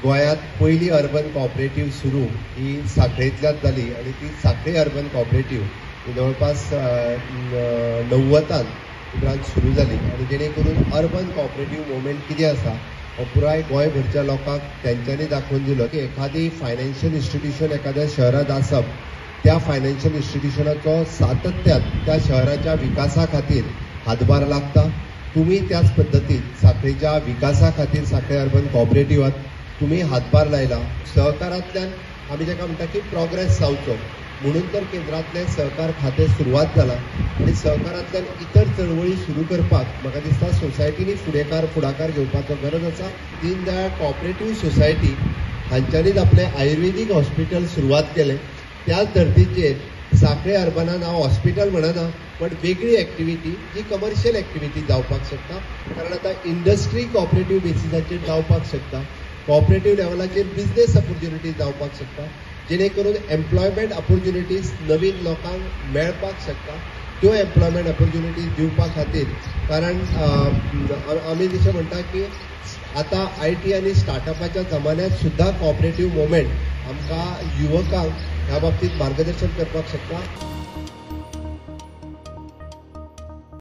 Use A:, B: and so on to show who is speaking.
A: गोंयांत पयली urban cooperative सुरू ही सांखळेंतल्यान जाली आनी ती सांखळे अर्बन कॉपरेटीव ही जवळपास 90 उपरांत सुरू जाली आनी जेणे करून अर्बन कॉपरेटीव मुवमेंट कितें आसा हो पुराय गोंयभरच्या लोकांक तेंच्यांनी दाखोवन दिलो की एखादी फायनान्शियल इन्स्टिट्यूशन एखाद्या शहरांत आसप, त्या फायनान्शियल इन्स्टिट्यूशनाचो सातत्यान त्या शहराच्या विकासा खातीर हातभार लागता. तुमी त्याच पद्दतीन सांखळेच्या विकासा खातीर सांखळे अर्बन कॉपरेटिवात तुमी हातभार लायला. सहकारांतल्यान आमी जेका म्हणटा की प्रोग्रेस जावचो म्हणून तर केंद्रांतलें सहकार खातें सुरवात जाला आनी सहकारांतल्यान इतर चळवळी सुरू करपाक म्हाका दिसता सोसायटींनी फुडाकार घेवपाचो गरज आसा. दीनदयाळ कॉपरेटीव सोसायटी हांच्यांनीच आपलें आयुर्वेदीक हॉस्पिटल सुरवात केलें. त्याच धर्तीचेर सांखळे अर्बनान हांव हॉस्पिटल म्हणना पण वेगळी एक्टिविटी जी कमर्शियल एक्टिविटी जावपाक शकता, कारण आतां इंडस्ट्री कॉपरेटीव बेसिसाचेर जावपाक शकता, कॉपरेटीव लेवलाचेर बिजनेस ऑपॉर्च्युनिटीज जावपाक शकता, जेणे करून एम्प्लॉयमेंट ऑपॉर्च्युनिटीज नवीन लोकांक मेळपाक शकता. त्यो एम्प्लॉयमेंट ऑपॉर्च्युनिटीज दिवपा खातीर, कारण आमी जशें म्हणटा की आतां IT आनी स्टार्टअपाच्या जमान्यांत सुद्दां कॉपरेटीव मुवमेंट आमकां युवकांक ह्या बाबतींत मार्गदर्शन करपाक शकता.